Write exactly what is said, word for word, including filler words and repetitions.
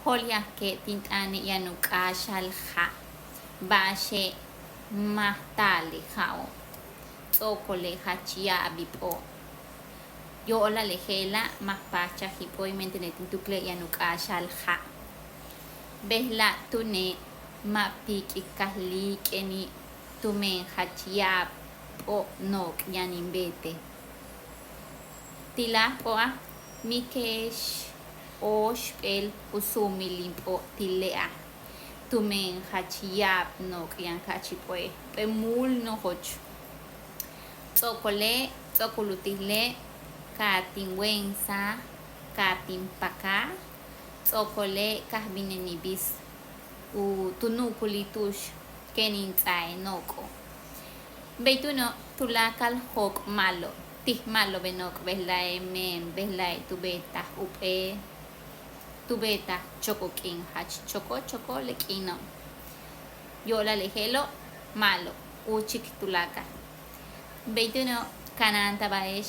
Jo'olyaque' tin t'aane' yaan u kaaxal ja', ba'axe' ma' taale' ja'o', ts'o'okole' jach ya'ab ip'o'. Yo'olale' je'ela' ma' paachaj ip'o' y mentene' tin tucle' yaan u kaaxal ja'. Bejla' túune' ma' piik'ik ka líik'eni' tumen jach ya'ab p'o' nook' yaan in beete'. Ti' láaj p'o'a' míike'ex óoxp'éel u suumil in p'o' ti' le'a', tumen jach ya'ab nook' yaan ka'ach in p'o'e', jump'éel múul nojoch. Ts'o'okole' ts'o'ok u lutile' ka tin we'ensaj, ka tin pakaj, ts'o'okole' ka bin in bis u tu nu'ukulil tu'ux kéen in ts'ae' nooko'. Bey túuno' tuláakal jóok' ma'alob, tij ma'alobe' nook' bejla'e' men, bejla'e' tu beetaj jump'éel, tu beetaj choko' k'iin, jach choko' choko' le k'iino'. Yo'olale' je'elo' ma'alob, úuchik tuláakal. Bey túuno' kanáantaba'ex